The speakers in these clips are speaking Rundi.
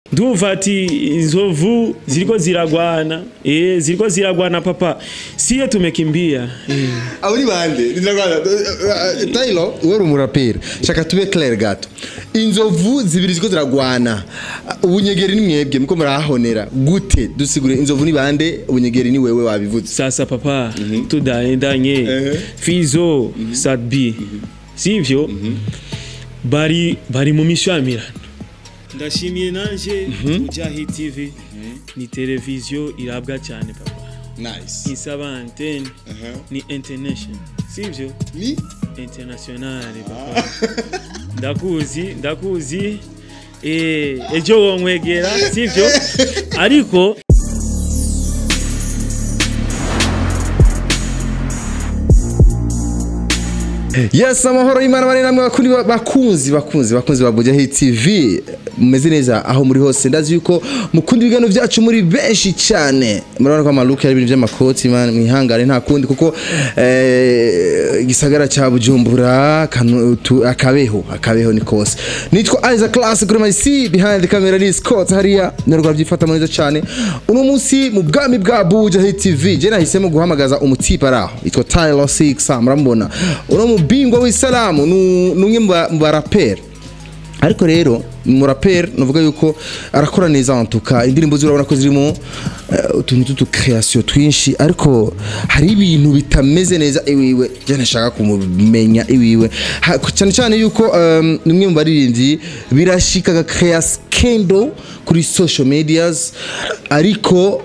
Ndumva ati inzovu ziriko ziragwana, ziriko ziragwana papa, siye tumekimbia. Abo ni bande? Ziragwana. Taylor, wewe uri umuraperi, shaka tube clair gato. Inzovu zibiri ziriko ziragwana, ubunyegeri ni mwebwe muko murahonera gute? Dusigure, inzovu ni bande, ubunyegeri ni wewe wabivuze. Sasa papa, tudaendanye Fizo, Sadbi, sivyo? Bari mu mishwamirano. Ndashimiye nanje Bujahi TV, ni televiziyo irabwa cyane papa. Nice. Isaba antenne, ni international, sivyo? Ni international papa. Ndakuzi ejo wonkwegera, sivyo? Ariko yes, amahoro y'Imana bari namwe bakunzi bakunzi bakunzi ba Bujahi TV, mumeze neza aho muri hose. Ndazi yuko mukunda ibiganiro byacu muri benshi cyane. Murabona ko amaluka ari ibintu by'amakoti, man, mwihangane nta kundi kuko igisagara cya Bujumbura akabeho ni kose. Nitwa Isaac Class kuri mic, behind the camera ni Scott hariya nerwa byifata neza cyane. Uno munsi mu bwami bwa Bujahi TV je nahisemo guhamagaza umutipe araho yitwa Tyler 6, murambona uno mubingwa w'isalamu, numwe mu baraperi. Ariko rero umuraperi nuvuga yuko arakora neza, antuka indirimbo zurabona ko zirimo utuntu tutu creation twinshi, ariko hari ibintu bitameze neza iwiwe, je nashaka kumumenya iwiwe. Cyane cyane yuko numwe mu baririmbyi birashika create scandal kuri social medias, ariko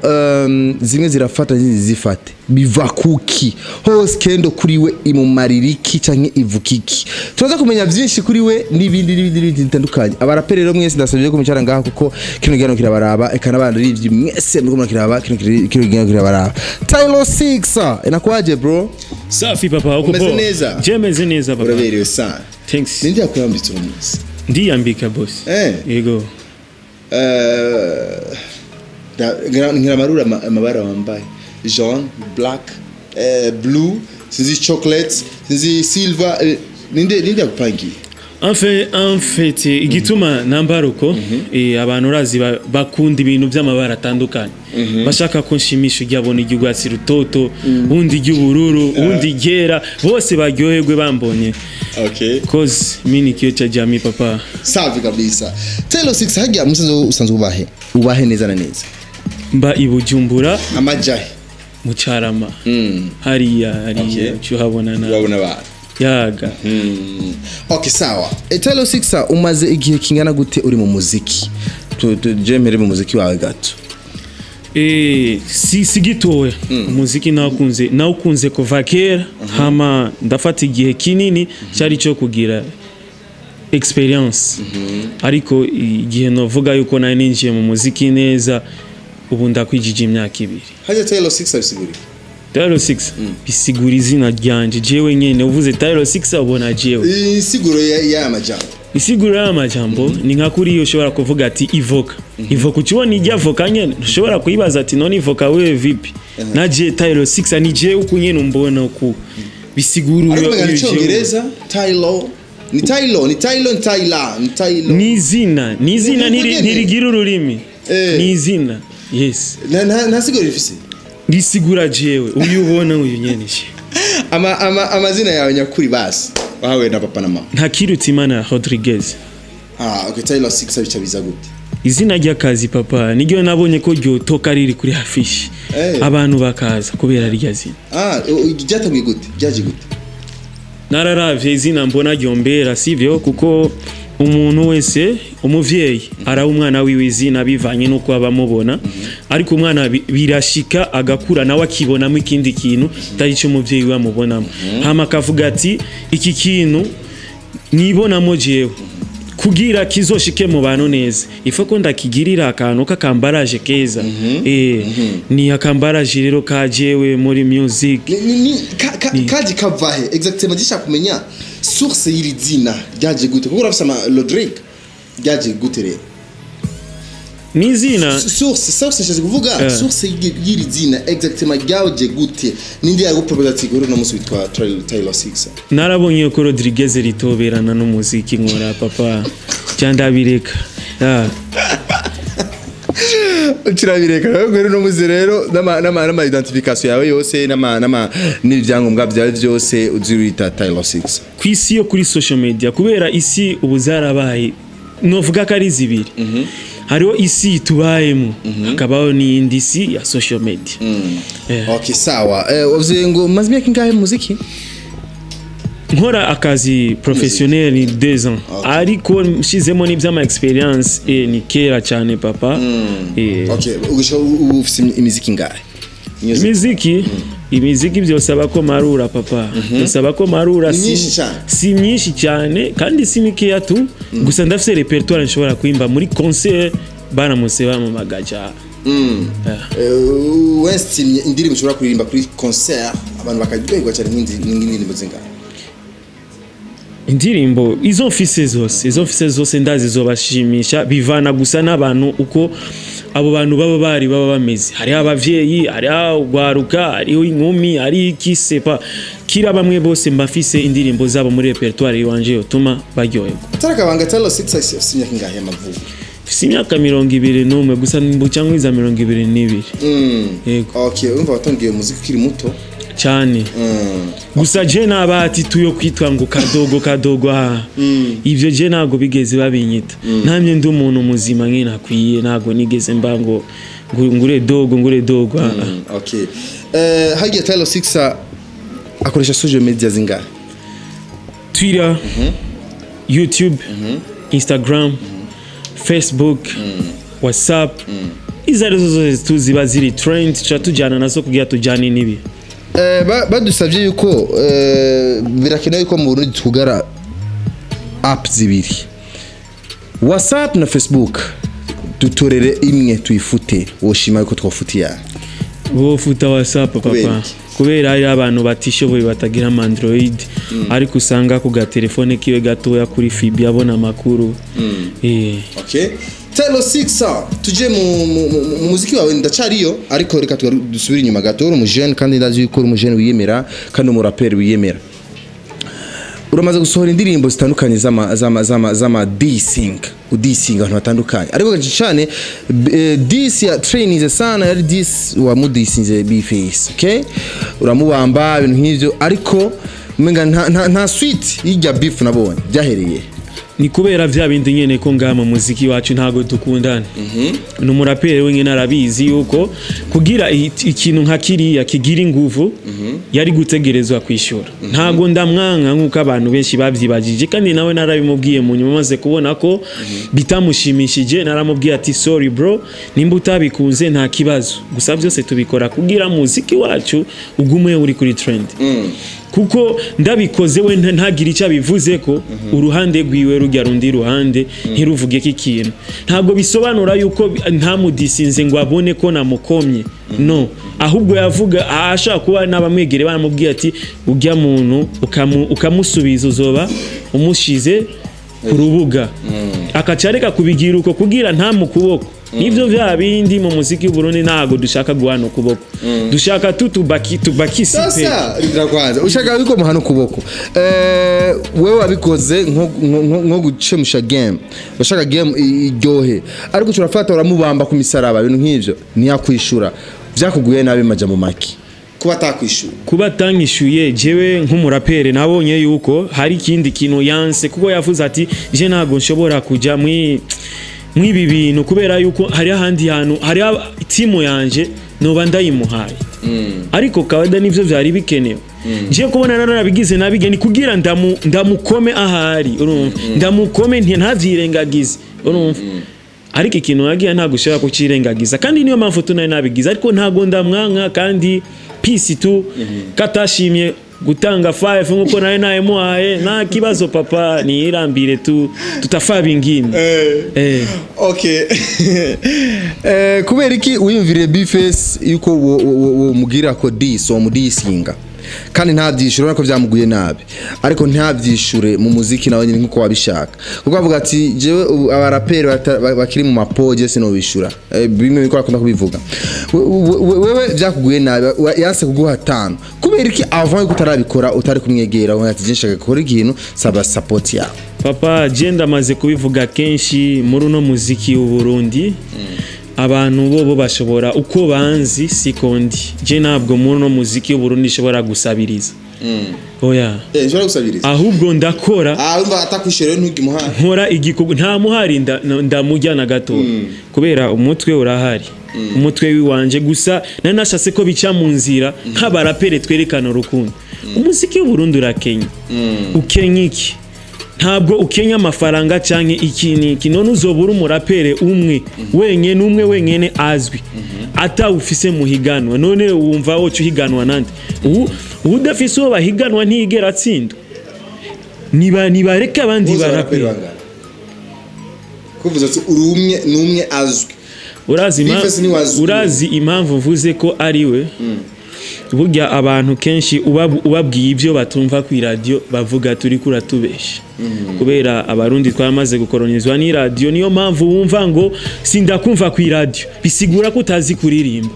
zimwe zirafata zindi zifate biva kuki ho scandal kuri we imumaririki canke ivukiki. Turaza kumenya byinshi kuri we n'ibindi n'ibindi bitandukanye. Abaraperi rero mwese ndasabye ko mucara ngaha kuko kino gihano kirabaraba, eka n'abandi mwese muriko murakiraba, kino gihano kirabaraba. Tyler 6, inakwaje bro? Safi papa, uko Umeze neza? Je meze neza papa. Uraberewe sana. Thanks. Nindi yakuyambitse uno munsi? Ndiyambika boss. Yego. Nkiramarura amabara wambaye. Jaune, black, blue, sinzi chocolate, sinzi silver, ninde yakupangiye? En fait igituma nambara uko, abantu urazi bakunda ibintu by'amabara atandukanye. Bashaka ko nshimisha ujya abona iry'urwatsi rutoto, undi iry'ubururu, undi iryera, bose baryoherwe bambonye. Okay. Cause mimi ni kioo cha jamii papa. Safi kabisa. Taylor 6, hajya musanzwe usanzwe ubahe? Ubahe neza na neza. Mba i Bujumbura. Amajahe. Mucarama. Hariya uhabona na. Urabona ba. Yaga. Okay, sawa. Taylor 6, umaze igihe kingana gute uri mu muziki? Je mpere mu muziki wawe gato. Si gitoya. Umuziki nawukunze kuva kera, hama ndafata igihe kinini cyari cyo kugira experience. Ariko igihe novuga yuko nari ninjiye mu muziki neza, ubu ndakwijije imyaka 2. Haje Taylor 6 abisigura? Taylor 6 bisigura izina ryanje jewe nyene. Uvuze Taylor 6 ubona jewe. Isiguro ya majambo. Isiguro ya majambo ni nka kuri iyo ushobora kuvuga ati ivoka. Ivoka ukiona ijya voka nyene ushobora kuyibaza ati none ivoka wewe vipi? Naje Taylor 6 ni jewe uku nyene umbona uku. Bisigura uyo. Ariko Cyongereza Taylor ni Taylor ni Taylor ni Taylor ni Taylor. Ni izina, ni izina ntirigira ururimi. Ni izina. Yes. Na siguro ifise. Ndisigura jewe uyu ubona uyu nyene je. Amazina yawe nyakuri basi wahawe na papa na mama. Ntakirutimana Rodriguez. Okay, Taylor 6 abica biza gute? Izina ry'akazi papa niryo nabonye ko ryotoka riri kuri affiche. Abantu bakaza kubera rya zina. Ryatangiye gute? Ryaje gute? Nararavye izina mbona ryombera, sivyo? Kuko umuntu wese umuvyeyi araha umwana wiwe izina bivanye nuko abamubona, ariko umwana birashika agakura nawe akibonamo ikindi kintu atari cyo umuvyeyi we amubonamo. Hama akavuga ati iki kintu nibonamo jewe kugira kizoshike mu bantu neza, ifo ko ndakigirira akantu kakambaraje keza. Ni akambaraje rero kajewe muri music. Kaje kavahe exactement? Gishaka kumenya source y'iri zina ryaje gute, kuko urafise ama Lodrick ryaje gute rero? Ni zina source shaje kuvuga source y'iri zina exactement ryaje gute, ninde yagupropose ati guru no musi witwa Taylor 6? Narabonye ko Rodriguez ritoberana n'umuziki nkora papa, cyandabireka. Kirabireka rero. No muzi rero n'ama identification yawe yose n'ama n'ibyangombwa byawe byose uzirita Tyler 6. Ku isi yo kuri social media, kubera isi ubu zarabaye, novuga ko ari zibiri: hariho isi tubayemo, hakabaho n'iyindi isi ya social media. Okay, sawa. Wavuze ngo umaze imyaka ingahe mu muziki? Nkora akazi professionnel ni 2 ans, ariko nshizemo n'iby'ama experience, ni kera cyane, papa. Okay, ugushika ubu ufise imiziki ingahe? Music. Imiziki byosaba ko marura, papa, byosaba ko marura. Ni myinshi cyane. Si myinshi cyane kandi si mikeya tu. Gusa ndafise répertoire nshobora kuimba muri concert baramutse bamamagaja. Westimye indirimbo ushobora kuririmba kuri concert abantu bakaryoherwa cyane, nk'indirimbo zingahe? Indirimbo izo mfise zose ndazi zobashimisha. Bivana gusa n'abantu, uko abo bantu baba bari baba bameze. Hariho abavyeyi, hariho ugwaruka, hariho inkumi, hariho iki sepa kira. Bamwe bose mbafise indirimbo zabo muri répertoire iwanje yotuma baryoherwa. Atarakabanga, Tyler 6 afise imyaka ingahe y'amavuko? Mfise imyaka 21 gusa, mbuca nkwiza 22. Yego. Okay, urumva watangiye umuziki ukiri muto. Cyane. Gusa je nabati tuyo kwitwa ngo kadogo kadogo, ah. Ivyo je ntago bigeze babinyita. Namye ndi umuntu muzima nkene akwiye, ntago nigeze mba ngo ngure dogo, ngure dogo, ah, ah. Okay, hagiye Tyler 6 akoresha social media zingahe? Twitter, YouTube, Instagram, Facebook, WhatsApp, izo arizo zose tuziba ziri trend, tuca tujyana nazo kugira tujyane n'ibi. Badusabye yuko birakenewe yuko mu Burundi twugara app zibiri, WhatsApp na Facebook, dutorere imwe tuyifute, woshima yuko twofutiya? Bofuta WhatsApp, papa. Kubera iki? Kubera hari abantu batishoboye batagira ama Android, ariko usanga ku gatelefone kiwe gatoya kuri fibi abona amakuru. Okay, Tyler 6, tuje mu muziki wawe. Ndacariyo, ariko reka dusubire inyuma gato. Uri umujene kandi ndazi yuko uri umujene wiyemera kandi umuraperi wiyemera. Uramaze gusohora indirimbo zitandukanye z'ama dissing, udissing abantu batandukanye, ariko cyane diss ya training sana yari diss wa mudisinze B-Face. Okay, uramubamba ibintu nk'ivyo, ariko umenga nta suite y'ijya beef nabonye byahereye. Ni kubera vya bindi nyene ko ngaha mu muziki wacu ntago dukundana. Ni umuraperi wenyine arabizi yuko kugira ikintu nka kiriya kigira inguvu yari gutegerezwa kwishura. Ntago ndamwanka nk'uko abantu benshi bavyibajije, kandi nawe narabimubwiye mu nyuma maze kubona ko bitamushimishije. Naramubwiye ati: "Sorry bro, nimba utabikunze nta kibazo." Gusa byose tubikora kugira muziki wacu ugume uri kuri trend, kuko ndabikoze we ntagire icyo abivuze ko uruhande rwiwe rujya rundi ruhande ntiruvuge ko ikintu, ntabwo bisobanura yuko ntamudisinze ngo abone ko namukomye. No, ahubwo yavuga ashaka kuba n'abamwegere baramubwiye ati: "Ujya muntu ukamusubiza uzoba umushize ku rubuga." Akaca areka kubigira uko kugira nta kuboko. Nivyo vya bindi mu muziki w'Uburundi, ntago dushaka guhana ukuboko, dushaka tu tubakisi pe. Sasa rindira kwanza, ushaka yuko muhana ukuboko. Wewe wabikoze nko gucemusha game, bashaka game iryohe, ariko turafata uramubamba ku misaraba, ibintu nk'ivyo, ntiyakwishura, vyakuguye nabi maja mu maki kuba atakwishura? Kuba atanyishuye, jewe nk'umurapere nabonye yuko hari ikindi kintu yanse, kuko yavuze ati: "Je ntago nshobora kujya mwibi bintu kubera yuko hari ahandi hantu hari timu yanje noba ndayimuhaye." Ariko kawaida nivyo vyari bikenewe. Je kubona narabigize nabige ni kugira ndamukome ahari, urumva, ndamukome ntavyirengagize, urumva. Ariko ikintu wagiye ntabwo ushobora kucirengagiza, kandi niyo mpamvu tunari nabigize. Ariko ntabwo ndamwanka, kandi peace tu. Katashimye gutanga 5 nkuko nawe nayemuhaye, nta kibazo papa, niyirambire tu, tutafaa bingine. Okay, kubera iki wiyumviriye B-Face yuko wo mugira ko diss, wo mudisinga kandi ntabyishure? Urabona ko byamuguye nabi, ariko ntabyishure mu muziki nawe nyine nkuko wabishaka, kuko avuga ati: "Jewe ubu abaraperi bakiri mu mapoje sinobishura." Bimwe biko akunda kubivuga. Wewe byakuguye nabi, yanse kuguha tano. Kubera iki avant yuko utarabikora utari kumwegera ngo ati: "Je nshaka gukora ikintu, saba support yawe"? Papa, je ndamaze kubivuga kenshi muri uno muziki w'u Burundi. Abantu bobo bashobora uko banzi sikondi. Je ntabwo muri no muziki w'Uburundi nshobora gusabiriza. Oya. Nshobora gusabiriza. Ahubwo ndakora. Urumva atakwishyura rero ntugimuhari. Nkora igikorwa nta muhari ndamujya na gato. Kubera umutwe urahari. Umutwe wiwanje gusa nari nashatse ko bica mu nzira nk'abarapere twerekana urukundo. Umuziki w'Uburundi urakenya. Ukenya iki? Ntabwo ukenya amafaranga canke iki niki. None uzobura umurapere umwe wenyene, umwe wenyene azwi atawufise muhiganwa. None wumva woca uhiganwa nande? Udafise uwo bahiganwa ntiyigera atsindwa. Nibareke abandi barapere. Kuvuza ati uri umwe n'umwe azwi. Urazi impamvu mvuze ko ari we? Burya abantu kenshi ubabwiye ibyo batumva ku radio bavuga turi kuratubesha. Kubera abarundi twamaze gukoronizwa ni radio, niyo mpamvu wumva ngo sindakumva ku radio bisigura ko utazi kuririmba.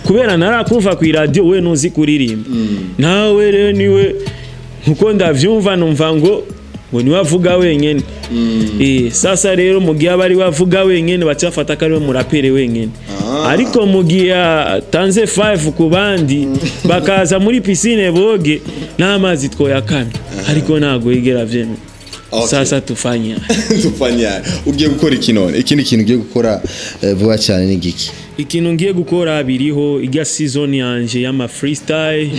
Kubera narakumva ku radio we ntuzi kuririmba. Nawe rero niwe nkuko ndavyumva numva ngo niwe avuga wenyene. Sasa rero mu gihe abari bavuga wenyene bacafata ko ari we murapere wenyene. Ariko mu gihe atanze 5 ku bandi bakaza muri piscine boge n'amazi twoyakamye. Ariko ntago yigera vyemera. Sasa tufanya. Tufanya. Ugiye gukora iki none? Ikindi kintu ugiye gukora vuba cyane ni giki? Ikintu ngiye gukora biriho ijya season yanje y'ama freestyle.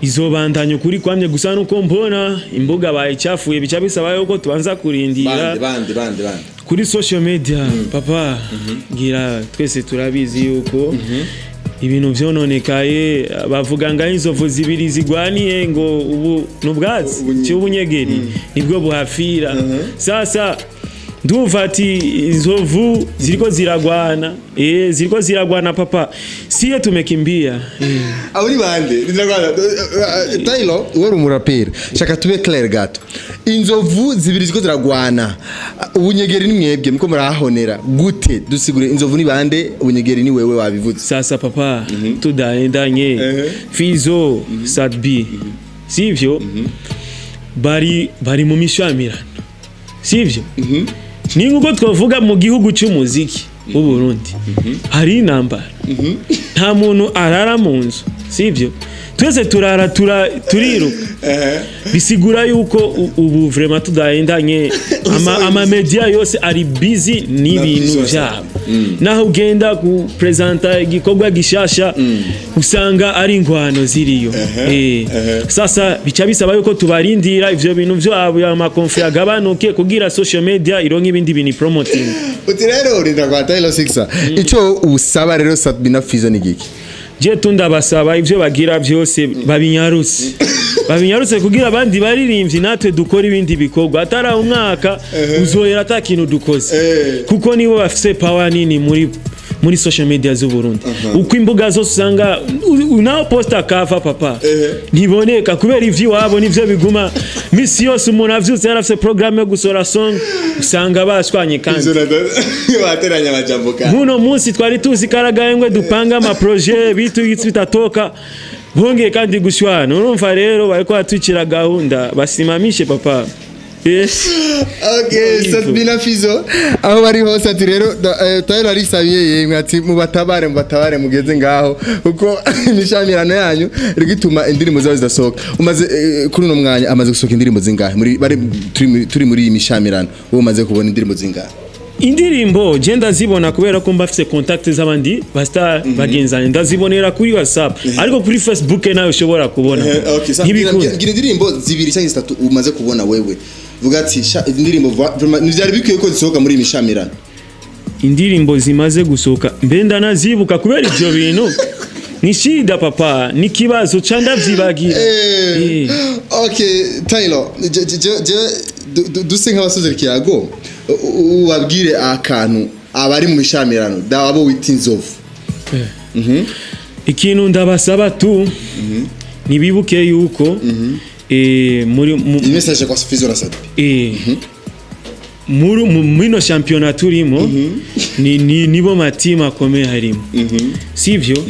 Izobandanya kuri kwamye gusa nuko mbona imbuga bayicafuye bica bisaba yuko tubanza kurindira. Bande bande bande. Kuri social media papa ngira twese turabizi yuko ibintu vyononekaye bavuga nga inzovu zibiri zigwaniye ngo ubu nubwatsi cy'ubunyegeri nibwo buhafira. Sasa ndumva ati inzovu ziriko ziragwana, ziriko ziragwana papa, siye tumekimbia. Abo bande ziragwana. Taylor wari umuraperi, shaka tube clair gato. Inzovu zibiri ziriko ziragwana, ubunyegeri ni mwebwe mko murahonera gute? Dusigure inzovu ni bande, ubunyegeri ni wewe wabivuze. Sasa papa tudaendanye Fizo Sadbi sivyo bari mu mishamirano sivyo. Ni nkuko twavuga mu gihugu cy'umuziki w'u Burundi hari intambara, nta muntu arara mu nzu sivyo, twese turara turiruka. Bisigura yuko ubu vraiment tudahendanye, ama media yose ari busy n'ibintu byabo. Naho ugenda ku presenta igikorwa gishasha usanga ari ingwano ziriyo. Sasa bica bisaba yuko tubarindira ivyo bintu byabo ama konfi agabanuke kugira social media ironke ibindi bintu promoting. Uti rero urinda kwa Taylor 6. Ico usaba rero Sadbi na Fizo ni giki? Je tundabasaba ivyo bagira byose babinyarutse. Babinyarutse kugira abandi baririmbyi natwe dukora ibindi bikorwa. Atara umwaka uzohera atakintu dukoze. Kuko nibo bafise power nini muri social media z'u Burundi. Uko imbuga zose usanga naho posta kava papa ntiboneka kubera ivyo wabo nivyo biguma misi yose umuntu avyutse yarafise programme yo gusora song usanga bashwanye kandi bateranya amajambo kandi. Muno munsi twari tuzi karagayengwe dupanga ama projet bitu bitatoka bongeye kandi gushwana. Urumva rero bariko batwicira gahunda basimamishe papa. Yes. Okay, Sadbi na Fizo aho bari hose ati rero Taylor arisabiye yemwe ati mubatabare mugeze ngaho kuko imishamirano yanyu iri gituma indirimbo zawe zidasohoka. Umaze kuri uno mwanya amaze gusohoka indirimbo zingahe muri bari turi muri imishamirano, wowe umaze kubona indirimbo zingahe? Indirimbo je ndazibona kubera ko mbafise contact z'abandi basta bagenzanye, ndazibonera kuri WhatsApp ariko kuri Facebook nayo ushobora kubona. Ntibikunda. Indirimbo zibiri cyangwa zitatu umaze kubona wewe vuga ati indirimbo ntivyari bikwiye ko zisohoka muri imishamirano. Indirimbo zimaze gusohoka mbe ndanazibuka kubera ivyo bintu ni shida papa, ni kibazo ca ndavyibagira. Okay Taylor, duse nk'abasozera ikiyago ubabwire akantu abari mu mishamirano dabo wita inzovu. Ikintu ndabasaba tu nibibuke yuko muri message kwa Fizo na Sadbi muri mino championnat turimo ni nibo matimu akomeye harimo sivyo,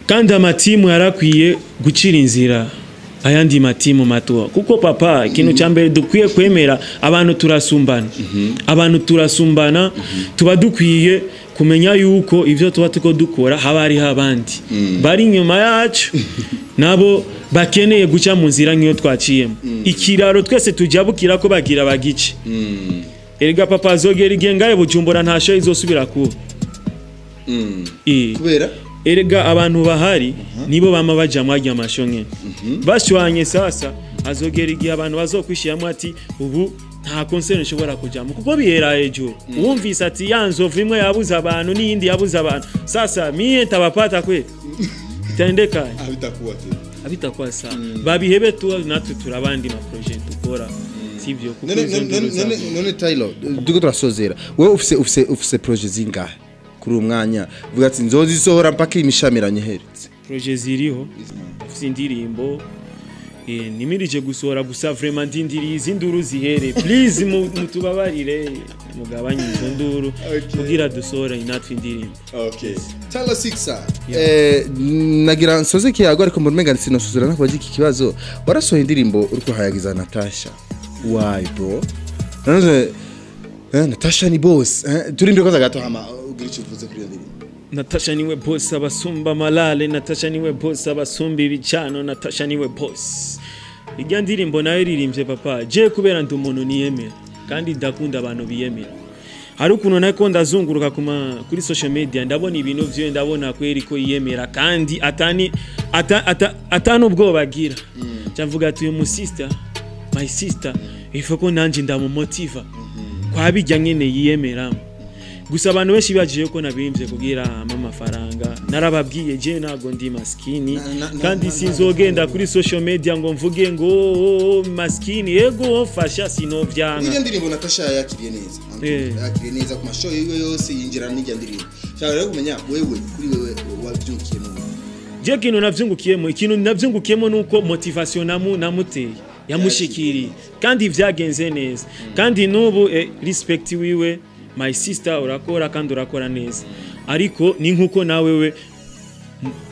kandi amatimu yarakwiye gucira inzira ayandi matimu mato. Kuko papa ikintu cya mbere dukwiye kwemera abantu turasumbana. Abantu turasumbana tuba dukwiye Kumenya yuko ivyo tuba tuko dukora haba hariho abandi bari inyuma yacu, nabo bakeneye guca mu nzira nk'iyo twaciyemo. Ikiraro twese tujabukira ko bagira bagice. Erega papa, azogera igihe ngaye Bujumbura nta show izosubira kuba. Kubera Erega abantu bahari nibo bama baja mwajya amasho nyene bashwanye. Sasa azogera igihe abantu bazokwishiramo ati ubu nta concert nshobora kujamo, kuko bihera hejuru. Wumvise ati ya nzovu imwe yabuze abantu n'iyindi yabuze abantu, sasa mie ntabapata kwe itaendeka? Habitakuwa tena. Habitakuwa sawa. Babihebe tu, natwe turabandi ma projet dukora, sivyo? Kuko None izo nduru none Tyler, duko turasozera, wewe ufise projet zingahe kuri uyu mwanya? Vuga ati nzozisohora mpaka imishamiranye iheretse. Projet ziriho, mfise indirimbo nimirije gusohora, gusa vraiment ndindiriye izi nduru zihere. Please, mutubabarire mugabanye izo nduru kugira dusohore natwe indirimbo. Okay. Tyler Sixer. Nagira nsoze kiyago, ariko mbona sinosuzura nakubaza iki kibazo. Warasohoye indirimbo uriko hayagiza Natasha. Why, bro? None Natasha ni boss. Turimbire kwanza gato, hama ugira icyo uvuze kuri iyo ndirimbo. Natasha niwe boss, abasumba malale. Natasha niwe boss, abasumba ibicano. Natasha niwe boss. Ijya ndirimbo nayo iririmbye papa je kubera ndi umuntu niyemera kandi ndakunda abantu biyemera. Hari ukuntu nako ndazunguruka kuri social media, ndabona ibintu vyo, ndabona kweri ko yiyemera kandi atani ata, ata, atani ubwoba agira. Mvuga ati uyu mu sister, my sister, il ko nanje ndamumotiva kwa bijya nyene yiyemeramo. Gusa abantu benshi bagiye ko nabimvye kugira ama amafaranga. Narababwiye, je ntago ndi maskini kandi sinzogenda kuri social media ngo mvuge ngo "Oh, maskini." Yego, mfasha sinovyanga. Ijya ndirimbo Natasha yakiriye neza. Yakiriye neza ku mashow yiwe yose, yinjira n'ijya ndirimbo. Shaka rero kumenya wewe, kuri wewe wabyungukiyemo? Je ikintu navyungukiyemo nuko motivation namuteye yamushikiriye kandi vyagenze neza. Kandi n'ubu respect wiwe, my sister, urakora kandi urakora neza, ariko ni nkuko nawe we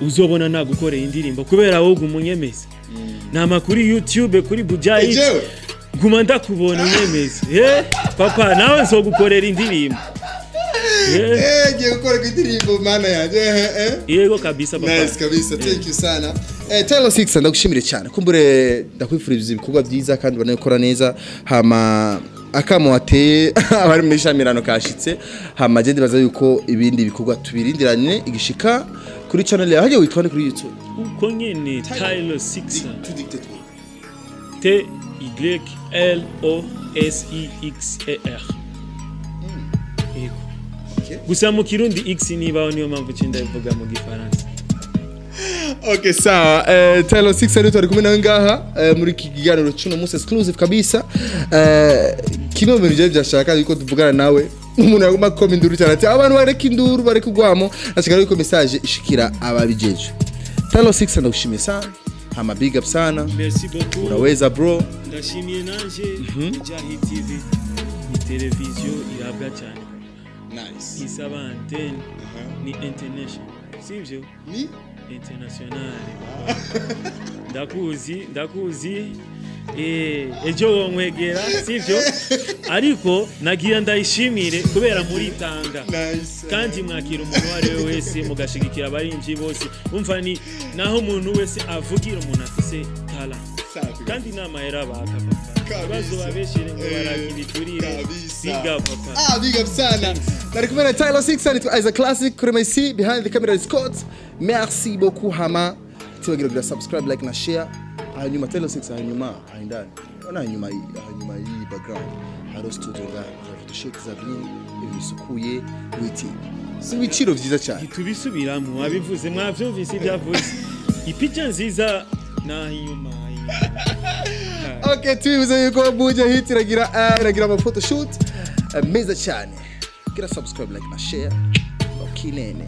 uzobona nagukoreye indirimbo kubera wowe umunyemeza nama kuri YouTube, kuri Bujayi. Jewe Guma ndakubona unyemeza. Papa, nawe nzogukorera indirimbo. Ngiye gukora indirimbo, mana yanjye. Yego kabisa, papa. Nice kabisa, thank you sana. Tyler Six, ndagushimire cyane. Kumbure ndakwifuriza ibikorwa byiza kandi banakora neza. Hama akamo wateye abari mu ishamirano kashitse. Hama je ndibaza yuko ibindi bikorwa tubirindiranye igishika kuri channel yawe. Hagiye witwa kuri YouTube? Uko nyene, Tyler Six. T T Y L O S I X E R. Yego. Gusa mu Kirundi X nibaho, niyo mpamvu cinda ivuga mu Gifaransa. Okay, sawa. Tyler Six ari twari kumwe nawe ngaha muri iki kiganiro cy'uno munsi exclusive kabisa. Kimwe mu bintu byari byashaka yuko tuvugana nawe, umuntu yaguma koma induru cyane ati abantu bareka induru, bareka ugwamo, ashaka yuko message ishikira ababijeje. Tyler Six, ndagushimiye sana. Hama big up sana. Merci beaucoup. Unaweza, bro. Ndashimiye nanje Jahi TV, ni televiziyo irabwa cyane. Nice. Isaba antenne ni international, sivyo? Ni International. Ndakuzi, ndakuzi. Ejo wonkwegera, sivyo? Ariko nagira ndayishimire kubera muritanga Nice. kandi mwakira umuntu uwo ari we wese, mugashigikira abarinji bose. Umva, ni naho umuntu wese avugira umuntu afise talent. Safi. Kandi inama baka papa. Kabisa. Ibibazo babeshere ngo baragira ibiturire. Kabisa. Big up, papa. Ah, big up sana. Nari kumwe na Tyler Six, nitwa Isaac Classic kuri MC, behind the camera is Scott. Merci beaucoup. Hama tibagira kugira subscribe, like na share. Hanyuma Tyler Six, hanyuma ahindani. Ona hanyuma iyi background. Haro studio ngaha, za photoshoot za bien, ibintu bisukuye, waiting. Si ibiciro vyiza cyane. Ntitubisubiramo, wabivuze, mwavyumvise ibyo avuze. Ipica nziza naho inyuma. Okay, tubivuze yuko Buja Hit iragira ama photoshoot meza cyane. Gira subscribe, like na share. Okinene.